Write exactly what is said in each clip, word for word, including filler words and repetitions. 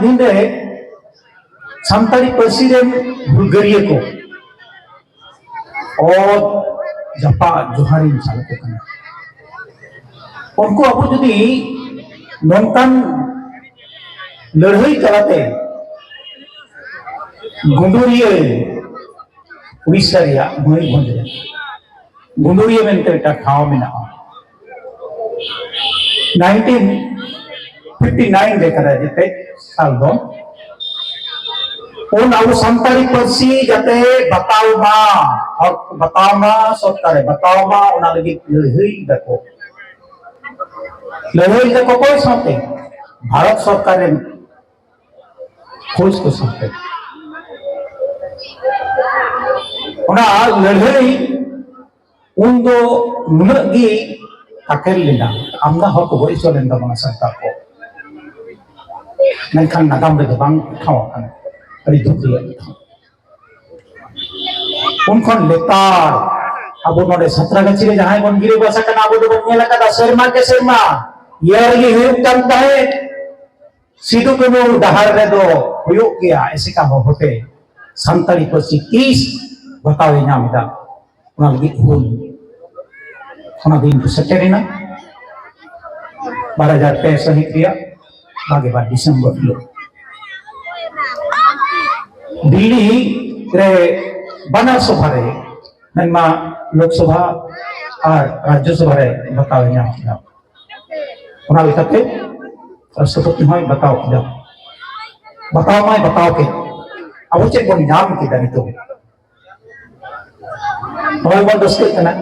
ᱫᱤᱱ ᱨᱮ ᱥᱟᱱᱛᱟᱲᱤ ᱯᱟᱹᱨᱥᱤ ᱨᱮᱱ ᱦᱩᱞᱜᱟᱹᱨᱤᱭᱟᱹ ᱠᱚ ᱚᱛ ᱡᱟᱯᱟᱜ ᱡᱚᱦᱟᱨᱤᱧ ᱪᱟᱞ ᱟᱠᱚ ᱠᱟᱱᱟ᱾ ᱩᱱᱠᱩ ᱟᱵᱚ ᱡᱩᱫᱤ ᱱᱚᱝᱠᱟᱱ ᱞᱟᱹᱲᱦᱟᱹᱭ ᱛᱟᱞᱟᱛᱮ ᱜᱩᱸᱰᱩᱨᱤᱭᱟᱹ ᱩᱲᱤᱥᱥᱟ ᱨᱮᱭᱟᱜ ᱢᱚᱭᱩᱨᱵᱷᱚᱸᱡᱽ ᱨᱮ ᱜᱩᱸᱰᱩᱨᱤᱭᱟᱹ ᱢᱮᱱᱛᱮ ᱢᱤᱫᱴᱟᱝ ᱴᱷᱟᱶ ᱢᱮᱱᱟᱜᱼᱟ᱾ ᱱᱟᱭᱤᱱᱴᱤᱱ ᱯᱷᱤᱯᱴᱤ ᱱᱟᱭᱤᱱ ᱨᱮ ᱠᱟᱱᱟ ᱡᱮᱛᱮ ᱥᱟᱞ ᱫᱚ᱾ ᱩᱱ ᱟᱵᱚ ᱥᱟᱱᱛᱟᱲᱤ ᱯᱟᱹᱨᱥᱤ ᱡᱟᱛᱮ ᱵᱟᱛᱟᱣ ᱢᱟ, ᱦᱚᱲ ᱠᱚ ᱵᱟᱛᱟᱣ ᱢᱟ, ᱥᱚᱨᱠᱟᱨᱮ ᱵᱟᱛᱟᱣ ᱢᱟ, ᱚᱱᱟ ᱞᱟᱹᱜᱤᱫ ᱞᱟᱹᱲᱦᱟᱹᱭ ᱫᱟᱠᱚ᱾ ᱞᱟᱹᱲᱦᱟᱹᱭ ᱫᱟᱠᱚ ᱚᱠᱚᱭ ᱥᱟᱶᱛᱮ? ᱵᱷᱟᱨᱚᱛ ᱥᱚᱨᱠᱟᱨ ᱨᱮᱱ ᱯᱷᱳᱨᱥ ᱠᱚ ᱥᱟᱶᱛᱮ᱾ ᱚᱱᱟ ᱞᱟᱹᱲᱦᱟᱹᱭ ᱩᱱ ᱫᱚ ᱱᱩᱱᱟᱹᱜ ᱜᱮ ᱠᱟᱴᱮᱞ ᱞᱮᱱᱟ, ᱟᱢᱫᱟ ᱦᱚᱲ ᱠᱚ ᱜᱚᱡ ᱦᱚᱪᱚ ᱞᱮᱱ ᱛᱟᱵᱚᱱᱟ ᱥᱟᱱᱛᱟᱲ ᱠᱚ᱾ ᱢᱮᱱᱠᱷᱟᱱ ᱱᱟᱜᱟᱢ ᱨᱮᱫᱚ ᱵᱟᱝ ᱴᱷᱟᱶ ᱟᱠᱟᱱᱟ᱾ ᱟᱹᱰᱤ ᱫᱩᱠ ᱨᱮᱭᱟᱜ ᱠᱟᱛᱷᱟ᱾ ᱩᱱ ᱠᱷᱚᱱ ᱞᱮᱛᱟᱲ ᱟᱵᱚ ᱱᱚᱰᱮ ᱥᱟᱛᱨᱟᱜᱟᱪᱷᱤ ᱨᱮ ᱡᱟᱦᱟᱸᱭ ᱵᱚᱱ ᱜᱤᱨᱟᱹᱵᱟᱥ ᱟᱠᱟᱱᱟ, ᱟᱵᱚ ᱫᱚᱵᱚᱱ ᱧᱮᱞ ᱟᱠᱟᱫᱟ ᱥᱮᱨᱢᱟ ᱠᱮ ᱥᱮᱨᱢᱟ ᱤᱭᱟᱹ ᱨᱮᱜᱮ ᱦᱩᱭᱩᱜ ᱠᱟᱱ ᱛᱟᱦᱮᱸᱫ᱾ ᱥᱤᱫᱩ ᱠᱟᱹᱱᱩ ᱰᱟᱦᱟᱨ ᱨᱮᱫᱚ ᱦᱩᱭᱩᱜ ᱜᱮᱭᱟ ᱮᱥᱮᱠᱟ ᱦᱚᱦᱚᱛᱮ ᱥᱟᱱᱛᱟᱲᱤ ᱯᱟᱹᱨᱥᱤ ᱛᱤᱥ ᱵᱟᱛᱟᱣ ᱮ ᱧᱟᱢ ᱮᱫᱟ, ᱚᱱᱟ ᱞᱟᱹᱜᱤᱫ ᱦᱩᱞ᱾ ᱚᱱᱟ ᱫᱤᱱ ᱠᱚ ᱥᱮᱴᱮᱨᱮᱱᱟ ᱵᱟᱨ ᱦᱟᱡᱟᱨ ᱯᱮ ᱥᱟᱹᱦᱤᱛ ᱨᱮᱭᱟᱜ ᱵᱟᱜᱮ ᱵᱟᱨ ᱰᱤᱥᱮᱢᱵᱚᱨ ᱦᱤᱞᱳᱜ᱾ ᱫᱤᱞᱞᱤ ᱨᱮ ᱵᱟᱱᱟᱨ ᱥᱚᱵᱷᱟ ᱨᱮ, ᱢᱮᱱᱢᱟ ᱞᱳᱠᱥᱚᱵᱷᱟ ᱟᱨ ᱨᱟᱡᱽᱡᱚᱥᱚᱵᱷᱟ ᱨᱮ ᱵᱟᱛᱟᱣ ᱮ ᱧᱟᱢ ᱠᱮᱫᱟ᱾ ᱚᱱᱟ ᱞᱮᱠᱟᱛᱮ ᱨᱟᱥᱴᱨᱚᱯᱚᱛᱤ ᱦᱚᱸᱭ ᱵᱟᱛᱟᱣ ᱠᱮᱫᱟ᱾ ᱵᱟᱛᱟᱣ ᱢᱟᱭ ᱵᱟᱛᱟᱣ ᱠᱮᱫ᱾ ᱟᱵᱚ ᱪᱮᱫ ᱵᱚᱱ ᱧᱟᱢ ᱠᱮᱫᱟ ᱱᱤᱛᱚᱜ? ᱱᱚᱜᱼᱚᱭ ᱵᱚᱱ ᱨᱟᱹᱥᱠᱟᱹᱜ ᱠᱟᱱᱟ᱾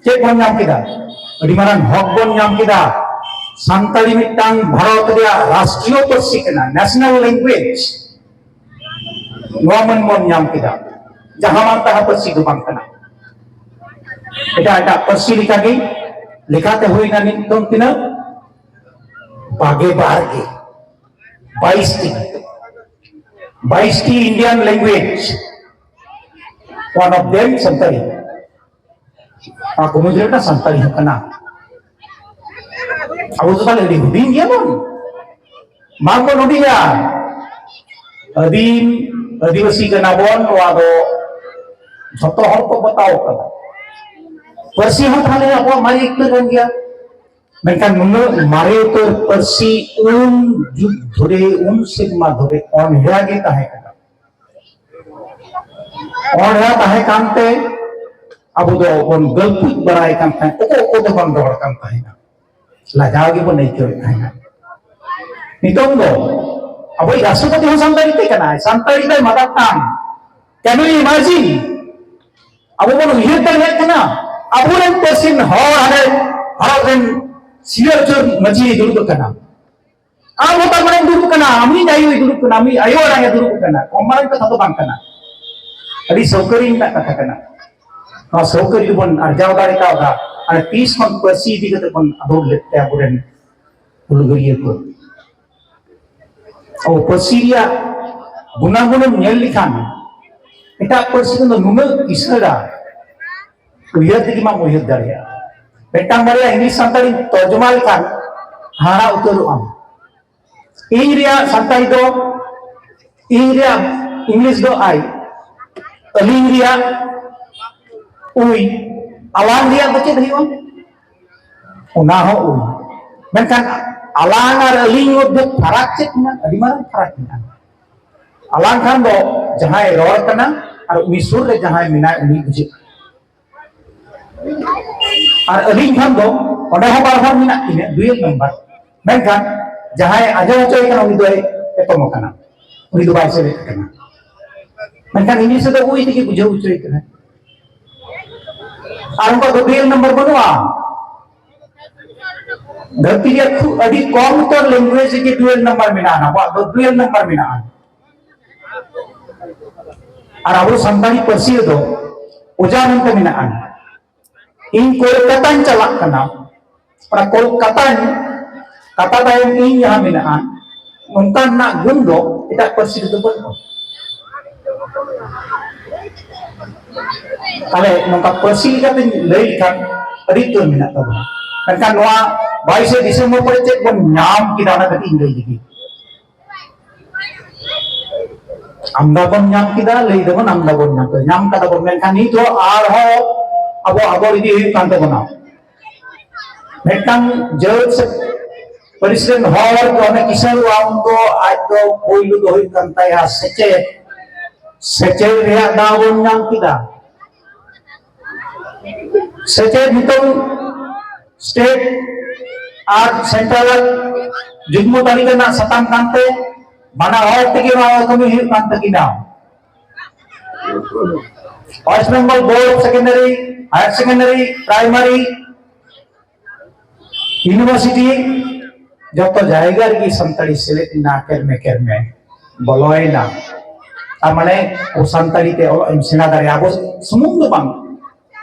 ᱪᱮᱫ ᱵᱚᱱ ᱧᱟᱢ ᱠᱮᱫᱟ? ᱟᱹᱰᱤ ᱢᱟᱨᱟᱝ ᱦᱚᱠ ᱵᱚᱱ ᱧᱟᱢ ᱠᱮᱫᱟ᱾ ᱥᱟᱱᱛᱟᱲᱤ ᱢᱤᱫᱴᱟᱝ ᱵᱷᱟᱨᱚᱛ ᱨᱮᱭᱟᱜ ᱨᱟᱥᱴᱨᱤᱭᱚ ᱯᱟᱹᱨᱥᱤ ᱠᱟᱱᱟ, ᱱᱮᱥᱱᱟᱞ ᱞᱮᱝᱜᱩᱭᱮᱡᱽ᱾ ᱱᱚᱣᱟ ᱢᱟᱹᱱ ᱵᱚᱱ ᱧᱟᱢ ᱠᱮᱫᱟ, ᱡᱟᱦᱟᱸ ᱢᱟᱱ ᱛᱟᱦᱟᱸ ᱯᱟᱹᱨᱥᱤ ᱫᱚ ᱵᱟᱝ ᱠᱟᱱᱟ᱾ ᱮᱴᱟᱜ ᱮᱴᱟᱜ ᱯᱟᱹᱨᱥᱤ ᱞᱮᱠᱟᱜᱮ ᱞᱮᱠᱟᱛᱮ ᱦᱩᱭᱱᱟ ᱱᱤᱛᱚᱝ ᱛᱤᱱᱟᱹᱜ? ᱵᱟᱜᱮ ᱵᱟᱨ ᱜᱮ, ᱵᱟᱭᱤᱥ ᱴᱤ, ᱵᱟᱭᱤᱥ T Indian language, one of them Santali. ᱚᱱᱟ ᱠᱚ ᱢᱩᱫᱽᱨᱮ ᱢᱤᱫᱴᱟᱝ ᱥᱟᱱᱛᱟᱲᱤ ᱦᱚᱸ ᱠᱟᱱᱟ᱾ ᱟᱵᱚ ᱫᱚ ᱛᱟᱦᱞᱮ ᱟᱹᱰᱤ ᱦᱩᱰᱤᱧ ᱜᱮᱭᱟ ᱵᱚᱱ᱾ ᱵᱟᱝᱵᱚᱱ ᱦᱩᱰᱤᱧᱟ᱾ ᱟᱹᱫᱤᱢ ᱟᱹᱫᱤᱵᱟᱹᱥᱤ ᱠᱟᱱᱟ ᱵᱚᱱ, ᱱᱚᱣᱟ ᱫᱚ ᱡᱷᱚᱛᱚ ᱦᱚᱲ ᱠᱚ ᱵᱟᱛᱟᱣ ᱠᱟᱫᱟ᱾ ᱯᱟᱹᱨᱥᱤ ᱦᱚᱸ ᱛᱟᱦᱞᱮ ᱟᱵᱚᱣᱟᱜ ᱢᱟᱨᱮ ᱩᱛᱟᱹᱨ ᱠᱟᱱ ᱜᱮᱭᱟ, ᱢᱮᱱᱠᱷᱟᱱ ᱱᱩᱱᱟᱹᱜ ᱢᱟᱨᱮ ᱩᱛᱟᱹᱨ ᱯᱟᱹᱨᱥᱤ ᱩᱱ ᱡᱩᱜᱽ ᱫᱷᱚᱨᱮ, ᱩᱱ ᱥᱮᱨᱢᱟ ᱫᱷᱚᱨᱮ ᱚᱱᱦᱮᱲᱟ ᱜᱮ ᱛᱟᱦᱮᱸ ᱠᱟᱱᱟ᱾ ᱚᱱᱦᱮᱲᱟ ᱛᱟᱦᱮᱸ ᱠᱟᱱᱛᱮ ᱟᱵᱚ ᱫᱚ ᱵᱚᱱ ᱜᱟᱹᱞᱯᱩᱡ ᱵᱟᱲᱟᱭ ᱠᱟᱱ ᱛᱟᱦᱮᱸᱫ, ᱚᱠᱚ ᱚᱠᱚ ᱫᱚᱵᱚᱱ ᱨᱚᱲ ᱠᱟᱱ ᱛᱟᱦᱮᱸᱱᱟ, ᱞᱟᱡᱟᱣ ᱜᱮᱵᱚᱱ ᱟᱹᱭᱠᱟᱹᱣᱮᱫ ᱛᱟᱦᱮᱸᱱᱟ᱾ ᱱᱤᱛᱚᱝ ᱫᱚ ᱟᱵᱚᱭᱤᱡ ᱨᱟᱥᱴᱨᱚᱯᱚᱛᱤ ᱦᱚᱸ ᱥᱟᱱᱛᱟᱲᱤ ᱛᱮ ᱠᱟᱱᱟᱭ, ᱥᱟᱱᱛᱟᱲᱤ ᱛᱮ ᱢᱟᱫᱟᱨ ᱴᱟᱝ᱾ Can you imagine? ᱟᱵᱚ ᱵᱚᱱ ᱩᱭᱦᱟᱹᱨ ᱫᱟᱲᱮᱭᱟᱜ ᱠᱟᱱᱟ, ᱟᱵᱚᱨᱮᱱ ᱯᱟᱹᱨᱥᱤᱱ ᱦᱚᱲ ᱦᱟᱱᱮ ᱵᱷᱟᱨᱚᱛ ᱨᱮᱱ ᱥᱤᱭᱟᱹ ᱩᱪᱟᱹᱨ ᱢᱟᱹᱡᱷᱤ ᱫᱩᱲᱩᱵ ᱟᱠᱟᱱᱟ᱾ ᱟᱢ ᱦᱚᱸ ᱛᱟᱨ ᱢᱟᱱᱮᱢ ᱫᱩᱲᱩᱵ ᱠᱟᱱᱟ, ᱟᱢᱤᱡ ᱟᱭᱳᱭ ᱫᱩᱲᱩᱵ ᱠᱟᱱᱟ, ᱟᱢᱤᱡ ᱟᱭᱳ ᱟᱲᱟᱝ ᱮ ᱫᱩᱲᱩᱵ ᱠᱟᱱᱟ, ᱠᱚᱢ ᱢᱟᱨᱟᱝ ᱠᱟᱛᱷᱟ ᱫᱚ ᱵᱟᱝ ᱠᱟᱱᱟ᱾ ᱟᱹᱰᱤ ᱥᱟᱹᱣᱠᱟᱹᱨᱤ ᱨᱮᱱᱟᱜ ᱠᱟᱛᱷᱟ ᱠᱟᱱᱟ᱾ ᱱᱚᱣᱟ ᱥᱟᱹᱣᱠᱟᱹᱨᱤ ᱵᱚᱱ ᱟᱨᱡᱟᱣ ᱫᱟᱲᱮ ᱠᱟᱣᱫᱟ, ᱟᱨ ᱛᱤᱥ ᱠᱷᱚᱱ ᱯᱟᱹᱨᱥᱤ ᱤᱫᱤ ᱠᱟᱛᱮ ᱵᱚᱱ ᱟᱫᱚᱲ ᱞᱮᱫ ᱛᱮ ᱟᱵᱚᱨᱮᱱ ᱦᱩᱞᱜᱟᱹᱨᱤᱭᱟᱹ ᱠᱚ᱾ ᱟᱵᱚ ᱯᱟᱹᱨᱥᱤ ᱨᱮᱭᱟᱜ ᱜᱩᱱᱟᱜᱩᱱᱮᱢ ᱧᱮᱞ ᱞᱮᱠᱷᱟᱱ ᱮᱴᱟᱜ ᱯᱟᱹᱨᱥᱤ ᱠᱷᱚᱱ ᱫᱚ ᱱᱩᱱᱟᱹᱜ ᱠᱤᱥᱟᱹᱲᱟ, ᱩᱭᱦᱟᱹᱨ ᱛᱮᱜᱮ ᱵᱟᱢ ᱩᱭᱦᱟᱹᱨ ᱫᱟᱲᱮᱭᱟᱜᱼᱟ᱾ ᱢᱤᱫᱴᱟᱝ ᱵᱟᱨᱭᱟ ᱤᱝᱞᱤᱥ ᱥᱟᱱᱛᱟᱲᱤ ᱛᱚᱨᱡᱚᱢᱟ ᱞᱮᱠᱷᱟᱱ ᱦᱟᱦᱟᱲᱟ ᱩᱛᱟᱹᱨᱚᱜ ᱟᱢ᱾ ᱤᱧ ᱨᱮᱭᱟᱜ ᱥᱟᱱᱛᱟᱲᱤ ᱫᱚ, ᱤᱧ ᱨᱮᱭᱟᱜ ᱤᱝᱞᱤᱥ ᱫᱚ ᱟᱭ, ᱟᱹᱞᱤᱧ ᱨᱮᱭᱟᱜ ᱩᱭ, ᱟᱞᱟᱝ ᱨᱮᱭᱟᱜ ᱫᱚ ᱪᱮᱫ ᱦᱩᱭᱩᱜᱼᱟ? ᱚᱱᱟ ᱦᱚᱸ ᱩᱭ᱾ ᱢᱮᱱᱠᱷᱟᱱ ᱟᱞᱟᱝ ᱟᱨ ᱟᱹᱞᱤᱧ ᱢᱚᱫᱽᱫᱷᱮ ᱯᱷᱟᱨᱟᱠ ᱪᱮᱫ ᱢᱮᱱᱟᱜᱼᱟ? ᱟᱹᱰᱤ ᱢᱟᱨᱟᱝ ᱯᱷᱟᱨᱟᱠ ᱢᱮᱱᱟᱜᱼᱟ᱾ ᱟᱞᱟᱝ ᱠᱷᱟᱱ ᱫᱚ ᱡᱟᱦᱟᱸᱭ ᱨᱚᱲ ᱠᱟᱱᱟ ᱟᱨ ᱩᱱᱤ ᱥᱩᱨ ᱨᱮ ᱡᱟᱦᱟᱸᱭ ᱢᱮᱱᱟᱭ ᱩᱱᱤ ᱵᱩᱡᱷᱟᱹᱜ ᱠᱟᱱᱟ᱾ ᱟᱨ ᱟᱹᱞᱤᱧ ᱠᱷᱟᱱ ᱫᱚ ᱚᱸᱰᱮ ᱦᱚᱸ ᱵᱟᱨ ᱦᱚᱲ ᱢᱮᱱᱟᱜ ᱠᱤᱱᱟ, ᱰᱩᱭᱮᱞ ᱱᱟᱢᱵᱟᱨ᱾ ᱢᱮᱱᱠᱷᱟᱱ ᱡᱟᱦᱟᱸᱭ ᱟᱸᱡᱚᱢ ᱦᱚᱪᱚᱭ ᱠᱟᱱᱟ ᱩᱱᱤ ᱫᱚᱭ ᱮᱛᱚᱢ ᱟᱠᱟᱱᱟ, ᱩᱱᱤ ᱫᱚ ᱵᱟᱭ ᱥᱮᱞᱮᱫ ᱟᱠᱟᱱᱟ᱾ ᱢᱮᱱᱠᱷᱟᱱ ᱤᱝᱞᱤᱥ ᱨᱮᱫᱚ ᱩᱭ ᱛᱮᱜᱮ ᱵᱩᱡᱷᱟᱹᱣ ᱦᱚᱪᱚᱭ ᱠᱟᱱᱟ᱾ ᱟᱨ ᱚᱱᱠᱟ ᱫᱚ ᱰᱩᱭᱮᱞ ᱱᱟᱢᱵᱟᱨ ᱵᱟᱹᱱᱩᱜᱼᱟ᱾ ᱫᱷᱟᱹᱨᱛᱤ ᱨᱮᱭᱟᱜ ᱠᱷᱩᱵ ᱟᱹᱰᱤ ᱠᱚᱢ ᱩᱛᱟᱹᱨ ᱞᱮᱝᱜᱩᱭᱮᱡᱽ ᱨᱮᱜᱮ ᱰᱩᱭᱮᱞ ᱱᱟᱢᱵᱟᱨ ᱢᱮᱱᱟᱜᱼᱟ, ᱟᱵᱚᱣᱟᱜ ᱫᱚ ᱰᱩᱭᱮᱞ ᱱᱟᱢᱵᱟᱨ ᱢᱮᱱᱟᱜᱼᱟ᱾ ᱟᱨ ᱟᱵᱚ ᱥᱟᱱᱛᱟᱲᱤ ᱯᱟᱹᱨᱥᱤ ᱨᱮᱫᱚ ᱚᱡᱟ ᱢᱮᱱᱛᱮ ᱢᱮᱱᱟᱜᱼᱟ᱾ ᱤᱧ ᱠᱳᱞᱠᱟᱛᱟᱧ ᱪᱟᱞᱟᱜ ᱠᱟᱱᱟ, ᱚᱱᱟ ᱠᱳᱞᱠᱟᱛᱟᱧ, ᱠᱟᱛᱟ ᱛᱟᱭᱚᱢ ᱤᱧ ᱡᱟᱦᱟᱸ ᱢᱮᱱᱟᱜᱼᱟ, ᱱᱚᱝᱠᱟᱱᱟᱜ ᱜᱩᱱ ᱫᱚ ᱮᱴᱟᱜ ᱯᱟᱹᱨᱥᱤ ᱨᱮᱫᱚ ᱵᱟᱹᱱᱩᱜᱼᱟ᱾ ᱛᱟᱦᱞᱮ ᱱᱚᱝᱠᱟ ᱯᱟᱹᱨᱥᱤ ᱞᱮᱠᱟᱛᱮᱧ ᱞᱟᱹᱭ ᱞᱮᱠᱷᱟᱱ ᱟᱹᱰᱤ ᱩᱛᱟᱹᱨ ᱢᱮᱱᱟᱜ ᱛᱟᱵᱚᱱᱟ᱾ ᱢᱮᱱᱠᱷᱟᱱ ᱱᱚᱣᱟ ᱵᱟᱭᱤᱥᱮ ᱰᱤᱥᱮᱢᱵᱚᱨ ᱯᱚᱨᱮ ᱪᱮᱫ ᱵᱚᱱ ᱧᱟᱢ ᱠᱮᱫᱟ, ᱚᱱᱟ ᱠᱟᱹᱴᱤᱡ ᱤᱧ ᱞᱟᱹᱭ ᱞᱮᱜᱮ᱾ ᱟᱢᱫᱟ ᱵᱚᱱ ᱧᱟᱢ ᱠᱮᱫᱟ, ᱞᱟᱹᱭ ᱫᱟᱵᱚᱱ ᱟᱢᱫᱟ ᱵᱚᱱ ᱧᱟᱢ ᱠᱮᱫᱟ, ᱧᱟᱢ ᱠᱟᱫᱟ ᱵᱚᱱ, ᱢᱮᱱᱠᱷᱟᱱ ᱱᱤᱛ ᱦᱚᱸ ᱟᱨᱦᱚᱸ ᱟᱵᱚ ᱟᱵᱚ ᱤᱫᱤ ᱦᱩᱭᱩᱜ ᱠᱟᱱ ᱛᱟᱵᱚᱱᱟ᱾ ᱢᱤᱫᱴᱟᱝ ᱡᱟᱹᱛ ᱥᱮ ᱯᱟᱹᱨᱤᱥ ᱨᱮᱱ ᱦᱚᱲ ᱫᱚ ᱚᱱᱮ ᱠᱤᱥᱟᱹᱬᱚᱜᱼᱟ, ᱩᱱ ᱫᱚ ᱟᱡ ᱫᱚ ᱯᱳᱭᱞᱳ ᱫᱚ ᱦᱩᱭᱩᱜ ᱠᱟᱱ ᱛᱟᱭᱟ ᱥᱮᱪᱮᱫ᱾ ᱥᱮᱪᱮᱫ ᱨᱮᱭᱟᱜ ᱫᱟᱣ ᱵᱚᱱ ᱧᱟᱢ ᱠᱮᱫᱟ᱾ ᱥᱮᱪᱮᱫ ᱱᱤᱛᱚᱝ ᱥᱴᱮᱴ ᱟᱨ ᱥᱮᱱᱴᱨᱟᱞ ᱡᱩᱜᱽᱢᱚ ᱛᱟᱹᱞᱤᱠᱟ ᱨᱮᱱᱟᱜ ᱥᱟᱛᱟᱢ ᱠᱟᱱᱛᱮ ᱵᱟᱱᱟ ᱦᱚᱲ ᱛᱮᱜᱮ ᱱᱚᱣᱟ ᱠᱟᱹᱢᱤ ᱦᱩᱭᱩᱜ ᱠᱟᱱ ᱛᱟᱹᱠᱤᱱᱟ᱾ West Bengal Board of Secondary, Higher Secondary, Primary, University, ᱡᱚᱛᱚ ᱡᱟᱭᱜᱟ ᱨᱮᱜᱮ ᱥᱟᱱᱛᱟᱲᱤ ᱥᱮᱞᱮᱫ ᱮᱱᱟ, ᱠᱮᱨᱢᱮ ᱠᱮᱨᱢᱮ ᱵᱚᱞᱚᱭᱮᱱᱟ᱾ ᱛᱟᱨ ᱢᱟᱱᱮ ᱟᱵᱚ ᱥᱟᱱᱛᱟᱲᱤ ᱛᱮ ᱚᱞᱚᱜ ᱮᱢ ᱥᱮᱬᱟ ᱫᱟᱲᱮᱭᱟᱜᱼᱟ᱾ ᱟᱵᱚ ᱥᱩᱢᱩᱝ ᱫᱚ ᱵᱟᱝ,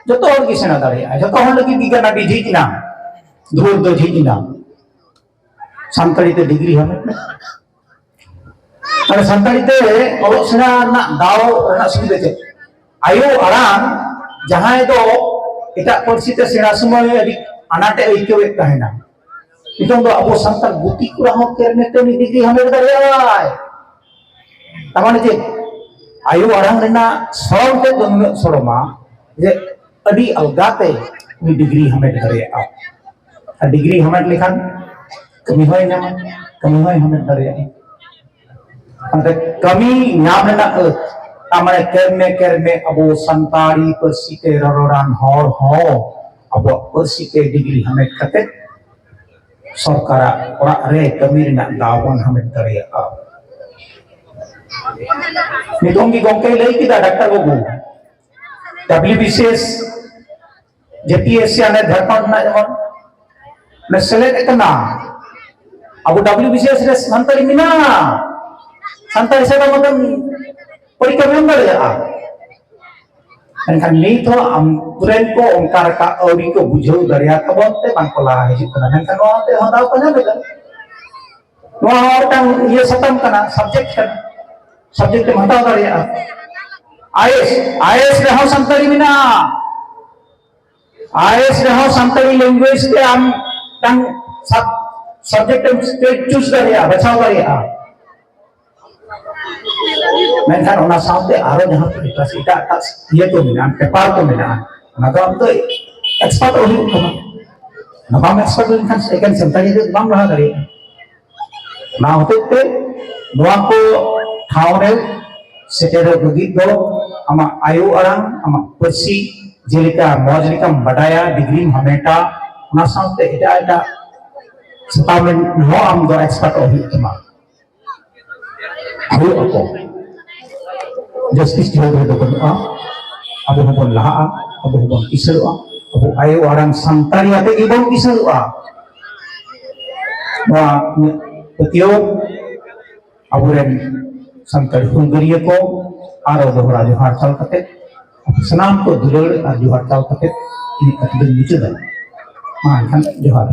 ᱡᱚᱛᱚ ᱦᱚᱲ ᱜᱮ ᱥᱮᱬᱟ ᱫᱟᱲᱮᱭᱟᱜᱼᱟ᱾ ᱡᱚᱛᱚ ᱦᱚᱲ ᱞᱟᱹᱜᱤᱫ ᱜᱮ ᱜᱟᱱᱟ ᱡᱷᱤᱡ ᱮᱱᱟ, ᱫᱩᱣᱟᱹᱨ ᱫᱚ ᱡᱷᱤᱡ ᱮᱱᱟ᱾ ᱥᱟᱱᱛᱟᱲᱤ ᱛᱮ ᱰᱤᱜᱽᱨᱤ ᱦᱟᱢᱮᱴ ᱢᱮ᱾ ᱢᱟᱱᱮ ᱥᱟᱱᱛᱟᱲᱤ ᱛᱮ ᱚᱞᱚᱜ ᱥᱮᱬᱟ ᱨᱮᱱᱟᱜ ᱫᱟᱣ ᱨᱮᱱᱟᱜ ᱥᱩᱵᱤᱫᱷᱟ ᱪᱮᱫ? ᱟᱭᱳ ᱟᱲᱟᱝ ᱡᱟᱦᱟᱸᱭ ᱫᱚ ᱮᱴᱟᱜ ᱯᱟᱹᱨᱥᱤ ᱛᱮ ᱥᱮᱬᱟ ᱥᱚᱢᱚᱭ ᱟᱹᱰᱤ ᱟᱱᱟᱴ ᱮ ᱟᱹᱭᱠᱟᱹᱣᱮᱫ ᱛᱟᱦᱮᱱᱟ, ᱱᱤᱛᱚᱝ ᱫᱚ ᱟᱵᱚ ᱥᱟᱱᱛᱟᱲ ᱜᱩᱛᱤ ᱠᱚᱲᱟ ᱦᱚᱸ ᱠᱮᱨᱢᱮ ᱛᱮ ᱩᱱᱤ ᱰᱤᱜᱽᱨᱤ ᱦᱟᱢᱮᱴ ᱫᱟᱲᱮᱭᱟᱜᱼᱟᱭ᱾ ᱛᱟᱨ ᱢᱟᱱᱮ ᱪᱮᱫ? ᱟᱭᱳ ᱟᱲᱟᱝ ᱨᱮᱱᱟᱜ ᱥᱚᱲᱚᱢ ᱛᱮᱫ ᱫᱚ ᱱᱩᱱᱟᱹᱜ ᱥᱚᱲᱚᱢᱟ ᱡᱮ ᱟᱹᱰᱤ ᱟᱞᱜᱟᱛᱮ ᱩᱱᱤ ᱰᱤᱜᱽᱨᱤ ᱦᱟᱢᱮᱴ ᱫᱟᱲᱮᱭᱟᱜᱼᱟ᱾ ᱟᱨ ᱰᱤᱜᱽᱨᱤ ᱦᱟᱢᱮᱴ ᱞᱮᱠᱷᱟᱱ ᱠᱟᱹᱢᱤ ᱦᱚᱸᱭ ᱧᱟᱢᱟ, ᱠᱟᱹᱢᱤ ᱦᱚᱸᱭ ᱦᱟᱢᱮᱴ ᱫᱟᱲᱮᱭᱟᱜᱼᱟ᱾ ᱚᱱᱟᱛᱮ ᱠᱟᱹᱢᱤ ᱧᱟᱢ ᱨᱮᱱᱟᱜ ᱟᱹᱛ, ᱛᱟᱨ ᱢᱟᱱᱮ ᱠᱮᱨᱢᱮ ᱠᱮᱨᱢᱮ ᱟᱵᱚ ᱥᱟᱱᱛᱟᱲᱤ ᱯᱟᱹᱨᱥᱤ ᱛᱮ ᱨᱚᱨᱚᱲᱟᱱ ᱦᱚᱲ ᱦᱚᱸ ᱟᱵᱚᱣᱟᱜ ᱯᱟᱹᱨᱥᱤ ᱛᱮ ᱰᱤᱜᱽᱨᱤ ᱦᱟᱢᱮᱴ ᱠᱟᱛᱮ ᱥᱚᱨᱠᱟᱨᱟᱜ ᱚᱲᱟᱜ ᱨᱮ ᱠᱟᱹᱢᱤ ᱨᱮᱱᱟᱜ ᱫᱟᱣ ᱵᱚᱱ ᱦᱟᱢᱮᱴ ᱫᱟᱲᱮᱭᱟᱜᱼᱟ᱾ ᱱᱤᱛᱚᱝ ᱜᱮ ᱜᱚᱢᱠᱮᱭ ᱞᱟᱹᱭ ᱠᱮᱫᱟ, ᱰᱟᱠᱛᱟᱨ ᱵᱟᱹᱵᱩ, ᱰᱟᱵᱞᱤᱭᱩ ᱵᱤ ᱥᱤ ᱮᱥ, ᱡᱮ ᱯᱤ ᱮᱥ ᱥᱤ, ᱟᱞᱮ ᱡᱷᱟᱲᱠᱷᱚᱸᱰ ᱨᱮᱱᱟᱜ ᱡᱮᱢᱚᱱ ᱞᱮ ᱥᱮᱞᱮᱫ ᱟᱠᱟᱱᱟ, ᱟᱵᱚ ᱰᱟᱵᱞᱤᱭᱩ ᱵᱤ ᱥᱤ ᱮᱥ ᱨᱮ ᱥᱟᱱᱛᱟᱲᱤ ᱢᱮᱱᱟᱜᱼᱟ, ᱥᱟᱱᱛᱟᱲᱤ ᱥᱟᱛᱟᱢ ᱟᱛᱮᱢ ᱯᱚᱨᱤᱠᱠᱷᱟ ᱮᱢ ᱫᱟᱲᱮᱭᱟᱜᱼᱟ᱾ ᱢᱮᱱᱠᱷᱟᱱ ᱱᱤᱛ ᱦᱚᱸ ᱟᱢ ᱨᱮᱱ ᱠᱚ ᱚᱱᱠᱟ ᱞᱮᱠᱟ ᱟᱹᱣᱨᱤ ᱠᱚ ᱵᱩᱡᱷᱟᱹᱣ ᱫᱟᱲᱮᱭᱟᱜ ᱛᱟᱵᱚᱱ ᱛᱮ ᱵᱟᱝ ᱠᱚ ᱞᱟᱦᱟ ᱦᱤᱡᱩᱜ ᱠᱟᱱᱟ᱾ ᱢᱮᱱᱠᱷᱟᱱ ᱱᱚᱣᱟ ᱛᱮ ᱦᱚᱸ ᱫᱟᱣ ᱠᱚ ᱧᱟᱢ ᱮᱫᱟ᱾ ᱱᱚᱣᱟ ᱦᱚᱸ ᱢᱤᱫᱴᱟᱝ ᱤᱭᱟᱹ ᱥᱟᱛᱟᱢ ᱠᱟᱱᱟ, ᱥᱟᱵᱡᱮᱠᱴ ᱠᱟᱱᱟ, ᱥᱟᱵᱡᱮᱠᱴ ᱮᱢ ᱦᱟᱛᱟᱣ ᱫᱟᱲᱮᱭᱟᱜᱼᱟ᱾ ᱟᱭ ᱮᱥ, ᱟᱭ ᱮᱥ ᱨᱮᱦᱚᱸ ᱥᱟᱱᱛᱟᱲᱤ ᱢᱮᱱᱟᱜᱼᱟ᱾ ᱟᱭ ᱮᱥ ᱨᱮᱦᱚᱸ ᱥᱟᱱᱛᱟᱲᱤ ᱞᱮᱝᱜᱩᱭᱮᱡᱽ ᱛᱮ ᱟᱢ ᱢᱤᱫᱴᱟᱝ ᱥᱟᱵ-, ᱥᱟᱵᱡᱮᱠᱴ ᱮᱢ ᱪᱩᱡᱽ ᱫᱟᱲᱮᱭᱟᱜᱼᱟ, ᱵᱟᱪᱷᱟᱣ ᱫᱟᱲᱮᱭᱟᱜᱼᱟ᱾ ᱢᱮᱱᱠᱷᱟᱱ ᱚᱱᱟ ᱥᱟᱶᱛᱮ ᱟᱨᱚ ᱡᱟᱦᱟᱸ ᱮᱴᱟᱜ ᱮᱴᱟᱜ ᱤᱭᱟᱹ ᱠᱚ ᱢᱮᱱᱟᱜᱼᱟ, ᱯᱮᱯᱟᱨ ᱠᱚ ᱢᱮᱱᱟᱜᱼᱟ, ᱚᱱᱟ ᱫᱚ ᱟᱢ ᱫᱚ ᱮᱠᱥᱯᱟᱨᱴ ᱦᱩᱭᱩᱜ ᱛᱟᱢᱟ᱾ ᱚᱱᱟ ᱵᱟᱢ ᱮᱠᱥᱯᱟᱨᱴ ᱞᱮᱱᱠᱷᱟᱱ ᱮᱠᱮᱱ ᱥᱟᱱᱛᱟᱲᱤ ᱛᱮ ᱵᱟᱢ ᱞᱟᱦᱟ ᱫᱟᱲᱮᱭᱟᱜᱼᱟ᱾ ᱚᱱᱟ ᱦᱚᱛᱮᱡ ᱛᱮ ᱱᱚᱣᱟ ᱠᱚ ᱴᱷᱟᱶ ᱨᱮ ᱥᱮᱴᱮᱨᱚᱜ ᱞᱟᱹᱜᱤᱫ ᱫᱚ ᱟᱢᱟᱜ ᱟᱭᱳ ᱟᱲᱟᱝ, ᱟᱢᱟᱜ ᱯᱟᱹᱨᱥᱤ ᱡᱮᱞᱮᱠᱟ ᱢᱚᱡᱽ ᱞᱮᱠᱟᱢ ᱵᱟᱰᱟᱭᱟ, ᱰᱤᱜᱽᱨᱤᱢ ᱦᱟᱢᱮᱴᱟ, ᱚᱱᱟ ᱥᱟᱶᱛᱮ ᱮᱴᱟᱜ ᱮᱴᱟᱜ ᱥᱟᱛᱟᱢ ᱨᱮ ᱦᱚᱸ ᱟᱢ ᱫᱚ ᱮᱠᱥᱯᱟᱨᱴᱚᱜ ᱦᱩᱭᱩᱜ ᱛᱟᱢᱟ᱾ ᱦᱩᱭᱩᱜ ᱟᱠᱚ᱾ ᱡᱟᱹᱥᱛᱤ ᱡᱷᱟᱹᱞ ᱨᱮᱫᱚ ᱵᱟᱹᱱᱩᱜᱼᱟ᱾ ᱟᱵᱚ ᱦᱚᱸᱵᱚᱱ ᱞᱟᱦᱟᱜᱼᱟ, ᱟᱵᱚ ᱦᱚᱸᱵᱚᱱ ᱠᱤᱥᱟᱹᱬᱚᱜᱼᱟ, ᱟᱵᱚ ᱟᱭᱳ ᱟᱲᱟᱝ ᱥᱟᱱᱛᱟᱲᱤ ᱟᱛᱮ ᱜᱮᱵᱚᱱ ᱠᱤᱥᱟᱹᱬᱚᱜᱼᱟ᱾ ᱱᱚᱣᱟ ᱤᱧᱟᱹᱜ ᱯᱟᱹᱛᱭᱟᱹᱣ ᱟᱵᱚᱨᱮᱱ ᱥᱟᱱᱛᱟᱲ ᱦᱩᱞᱜᱟᱹᱨᱤᱭᱟᱹ ᱠᱚ ᱟᱨᱚ ᱫᱚᱦᱲᱟ ᱡᱚᱦᱟᱨ ᱪᱟᱞ ᱠᱟᱛᱮ, ᱥᱟᱱᱟᱢ ᱠᱚ ᱫᱩᱞᱟᱹᱲ ᱟᱨ ᱡᱚᱦᱟᱨ ᱪᱟᱞ ᱠᱟᱛᱮ ᱤᱧᱟᱹᱜ ᱠᱟᱛᱷᱟ ᱫᱚᱧ ᱢᱩᱪᱟᱹᱫᱟ᱾ ᱢᱟ ᱮᱱᱠᱷᱟᱱ ᱡᱚᱦᱟᱨ᱾